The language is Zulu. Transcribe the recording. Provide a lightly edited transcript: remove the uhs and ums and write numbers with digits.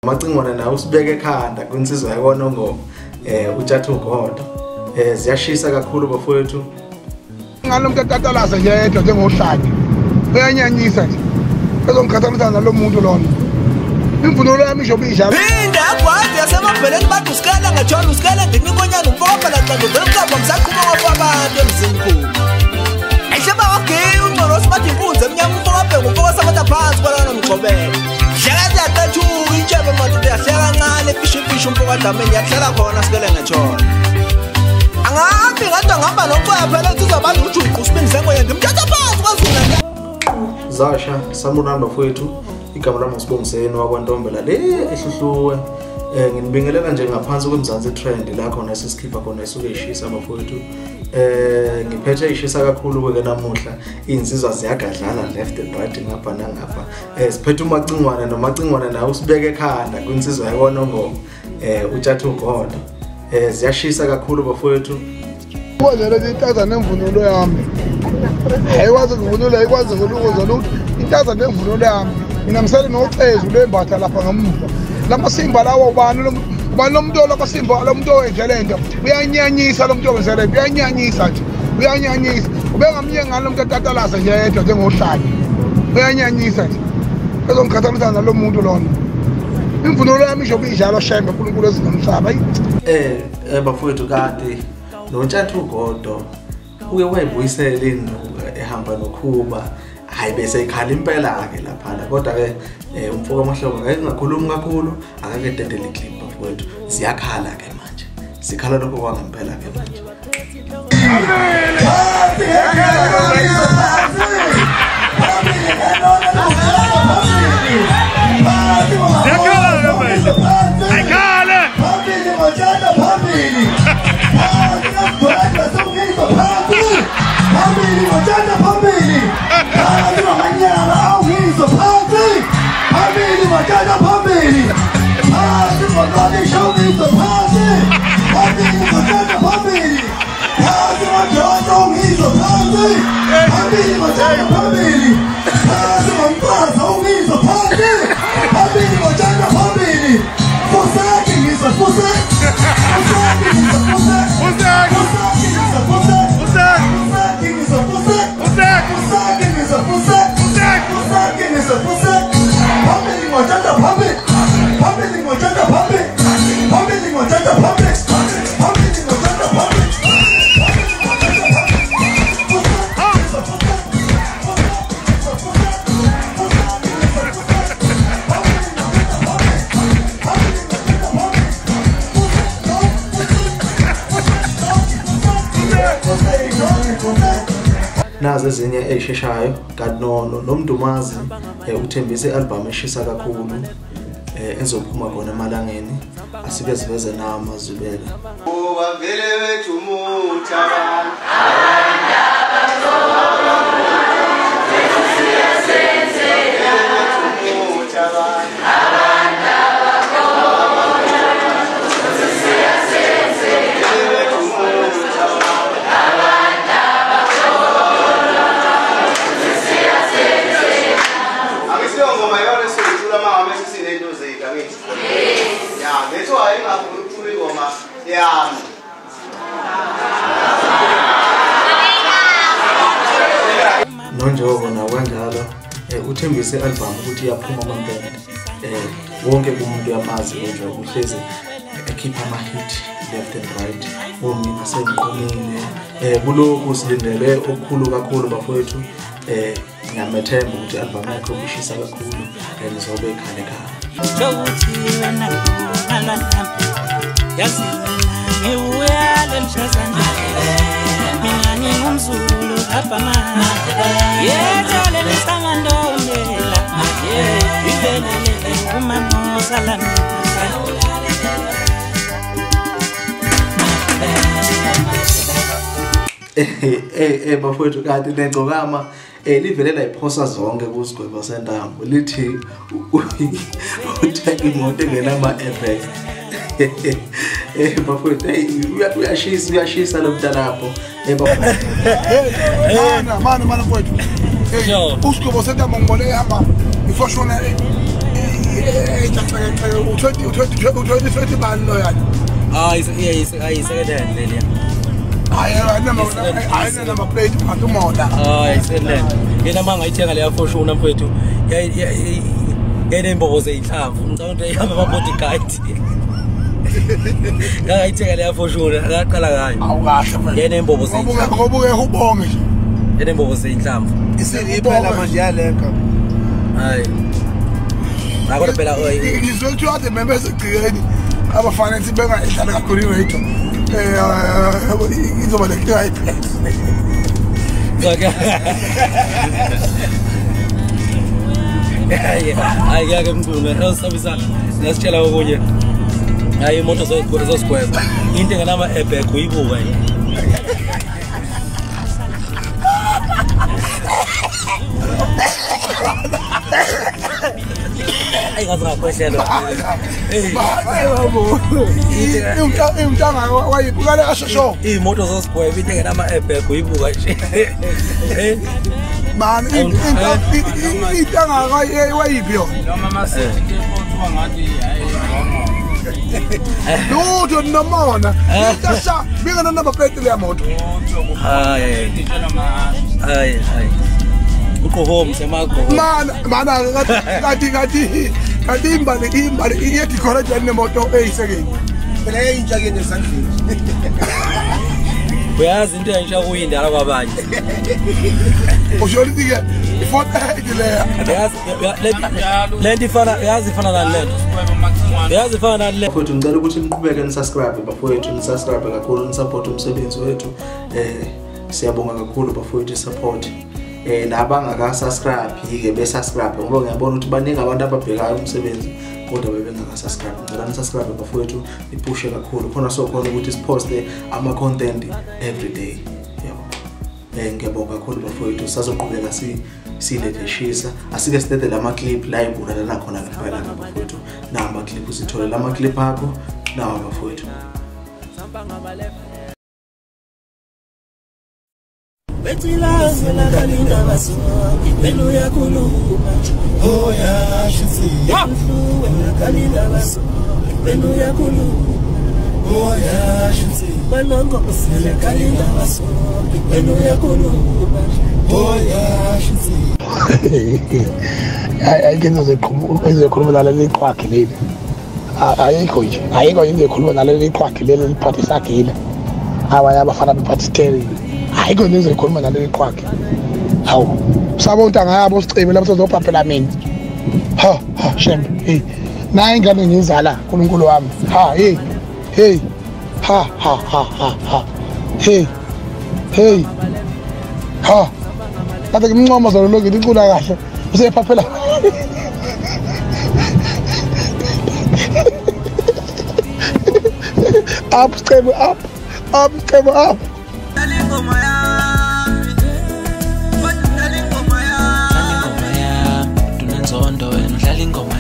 Macingwane nawe usibeke ekhanda kwinsizwa yakwaNongoma uTshatha uGodo. Ziyashisa kakhulu bafowethu. Ngalo muntu etatalaza nje yedwa njengohlanya. Uyanyanyisa nje. Ezongikhathalisa nalo muntu lona. Imvunulo yami isho bijalo. Phinda agwazi yasemabheleni bathi usikala ngathola usikala ndinikonyana umfokapha laxandu vele mhlawumbe msaqhuma kwafa abantu emzimkhulu. Ayihleba wagiya ungcorosi bathi inkunzi emnyama umfokabheka umfokasabatha phansi kwalana nomgxobelo. Hleka ziyaqethuka intshebe madoda yahleka kancane ifisha umfokadlameni yahlala khona sikele ngathola. Angahambi ngadwa ngihamba noxoya phela uthi uzobanza ujuqu usibindi sengoye ndimthatha phansi kwaZulu. Zasha sanibonani bafowethu. Igama lami uSibongiseni wakwaNtombela le eHluhluwe. Nginibingelela nje ngaphansi kweMzansi Trend la khona sisikhipha khona isuke ishisa bafowethu. Ngiphethe ishisa kakhulu ke namuhla. Insizwa ziyagadlana left and right ngapha nangapha. Siphethe uMacingwane noMacingwane nawe usibeke ekhanda kwinsizwa yakwaNongoma uTshatha uGodo. Ziyashisa kakhulu bafowethu. Kwazela intaza nemvunulo yami. Ayikwazi ukuvunula, ayikwazi ukulukuza lutho. Intaza nemvunulo yami. Mina ngisele nocezu lembatha lapha ngemuva. Lamasimba lawo ubani lo muntu lamasimba lo muntu owenze lento. Uyanyanyisa lo muntu owenze lento, uyanyanyisa nje. Uyanyanyisa. Ubengamnye ngalo muntu etatalaza nje yedwa njengohlanya. Uyanyanyisa nje. Ezongikhathalisa nalo muntu lona. Imvunulo yami isho bijalo shembe uNkulunkulu ezinomhlaba. Bafowethu kade noTshatha uGodo uke wayibuyisela induku ehamba noKhuba. Hayi bese ikhala impela ke laphana kodwa ke umfoka Mahlobo ngeke ngakhulumi kakhulu akake dedele clip bafowethu. Ziyakhala ke manje, zikhala lokho kwangempela ke manje. Ziyakhala ke manje. Ayikhale phambili ngotshata phambili. Phambili ngotshata phambili. Phambili ngomanyala awungizwa phansi. Phambili ngotshata phambili. Phansi ngolwabisha ungizwa phansi. Phambili ngotshata phambili. Phansi ngodonto ungizwa phansi. Phambili ngotshata phambili. Phansi ngomfazi ungizwa phansi. Phambili ngotshata phambili. Fusaki ngizwa fusaki. Fusaki ngizwa fusaki. Fusaki. Fusaki ngizwa fusaki. Fusaki. Fusaki ngizwa fusaki. Fusaki. Fusaki ngizwa fusaki. Fusaki. Fusaki ngizwa fusaki. Phambili ngotshata phambili. Phambili ngotshata phambili. Phambili ngotshata phambili. Phambili ngotshata phambili. Phambili ngotshata phambili. Fusaki ngizwa fusaki. Fusaki ngizwa fusaki. Fusaki ngizwa fusaki. Phambili ngotshata phambili. Phambili ngotshata phambili. Nazi ezinye eyisheshayo kanti noMdumazi uthembise i-album eshisa kakhulu ezophuma khona emalangeni. Asike siveze nawo amazwibela. Ubavele wethu mutha Nonjoko nawo kanjalo uthembise i-album ukuthi iyaphuma amampela. Wonke umuntu uyamazi uNjoko, uhlezi ekhipha ama-hit left and right. Omina sengiqomile kulokhu silindele okukhulu kakhulu bafowethu. Ngiyamethemba ukuthi i-album yakhe ishisa kakhulu nizobe ikhale ekhaya. Bafowethu kanti negcokama livele layiphosa zonke kusigwebo sentambo lithi uthenga imoto engenama-airbag. Bafowethu uyashisa uyashisa lo mntanapho. Mana mfowethu. Usigwebo sentambo ngibone ehamba ifoshona U20 bani lo yani? Second hand leliya. Hayi ayina plate kanti umona. Hayi second hand. Yena mangayithenga leya Fortuner mfethu. Yayinembobo zeyinhlamvu. Ngicabanga ukuthi ihamba ama bodyguard. Ngayithenga leya Fortuner ngaqala ngayo. Awukahle mfethu. Yayinembobo zeyinhlamvu. Ngoba uke ubonge nje. Yayinembobo zeyinhlamvu. Isiphela manje yalenka. Hayi. Ngakho phela ngizwe ukuthi ade memeze egcikeni abafana ethi bengayidlala kakhulu i-radio. Izoba lenkinga ayiphethe. Hayi ngeke mcume awusabisa ngasitshela okunye. Hayi imoto zosigweba. Into engenama airbag uyibuka nje. Hayi ngaze ngakhwehlela. Imntanga wayibukala kashosho. Imoto zosigweba into engenama airbag uyibuka nje. Man intanga wayiphi yona? Noma masithi into ekuthiwa ngathi hayi lutho nomona. Intasha bingena number plate leya moto. Hayi. Hayi hayi. Uqohome semakho. Mana kanti kanti kanti imbali iyethi khona nje nemoto eyisekeni. Phela yayintsha ke nesandleni. Uyazi into entsha kuyindala kwabanye. Usho ukuthi ke i-48 leya. Uyazi lento ifana uyazi ifana nani lento. Uyazi ifana nani lento. Bafowethu ngicela ukuthi niqhubeke ni-subscribe bafowethu, ni-subscribe kakhulu, ni-support umsebenzi wethu. Siyabonga kakhulu bafowethu support. Nabangaka-subscribe ke be-subscribe ngoba ngiyabona ukuthi baningi abantu ababhekayo umsebenzi kodwa bebengaka-subscribe. Ngicela ni-subscribe bafowethu, niphushe kakhulu khona sokhona ukuthi siposte ama-content every day. Yabo. Ngiyabonga kakhulu bafowethu, sazoqhubeka silethe shisa. Asike sidede lama clip la ibulalana khona ngempela bafowethu. Nawa ama-clip usithole lama clip akho nawa bafowethu. Ayikho ezokhuluma naleli qhwakhe leli. Ayikho nje. Ayikho ezokhuluma naleli qhwakhe leli liphathisa gila. Abanye abafana bephathisteri. Ayikho ezokhuluma naleli qhwakhe. Hawu. Sabo untanga yabo sicebe lapho sizobhabhela mina. Ha ha shembe. Hey. Nayi ingane ngizala uNkulunkulu wami. Ha hey. Hey. Ha ha ha ha ha. Hey. Hey. Ha. Kade ngimncoma zolo lokhu icula kahle. Usephaphela. Up step up. Up step up. Tunenzondo wena udlala ingoma.